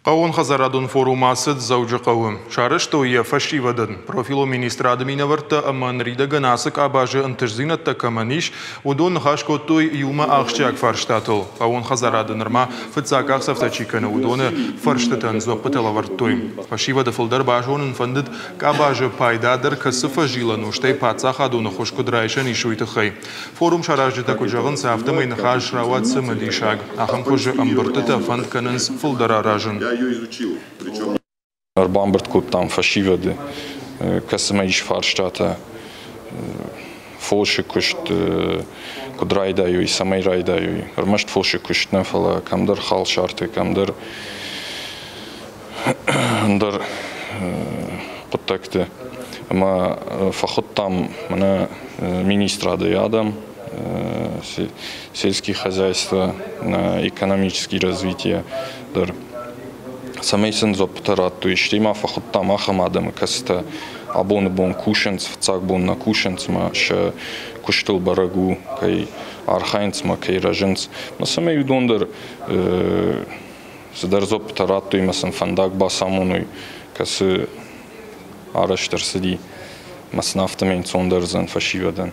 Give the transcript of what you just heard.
Хъӕууонхӕдзарадон форум ацыд Дзӕуджыхъӕуы. Сарӕзтой йӕ фӕсивӕдӕн. Профилон министрады минӕвӕрттӕ ӕмӕ ныридӕгӕн ацы къабазы ӕнтыстдзинӕдтӕ кӕмӕн ис, уыдон ныхас кодтой иумӕ ахсджиаг фарстатыл. Хъӕууон хӕдзарады нырма фыццаг къахдзӕфтӕ чи кӕны, уыдоны фӕрстытӕн дзуӕппытӕ лӕвӕрдтой. Фӕсивӕды фылдӕр базонын фӕндыд, къабазы пайдадӕр кӕцы фӕзилӕн у, стӕй паддзахадон ӕххуыс куыд райсӕн ис, уый тыххӕй. Форум саразджытӕ куыд зӕгъынц, афтӕмӕй ныхас рауад цымыдисаг. Ахӕм хуызы ӕмбырдтытӕ фӕнд кӕнынц фылдӕр аразын. Ӕрбамбырд кодтам фӕсивӕды, кӕцымӕ ис фарстатӕ фосы куыст куыд райдайой, цӕмӕй райдайой. Ӕрмӕст фосы куыст нӕ, фӕлӕ кӕмдӕр халсарты, кӕмдӕр ӕндӕр хъуыддӕгты. Ӕмӕ фӕхуыдтам мӕнӕ министрадӕй адӕм, сельские хозяйства, экономические развитие дӕр, цӕмӕй сын дзуӕппытӕ радтой. Стӕй ма фӕхуыдтам ахӕм адӕмы, кӕцытӕ абоны бон кусынц, фыццаг бон нӕ кусынц ӕмӕ сӕ куыстыл бӕрӕг у, кӕй архайынц ӕмӕ кӕй рӕзынц. Ӕмӕ цӕмӕй уыдон дӕр цыдӕр дзуӕппытӕ радтой ӕмӕ сын фӕндаг бацамоной, кӕцы арӕзт ӕрцыди ӕмӕ сын афтӕмӕй ӕнцондӕр уыдзӕн фӕсивӕдӕн.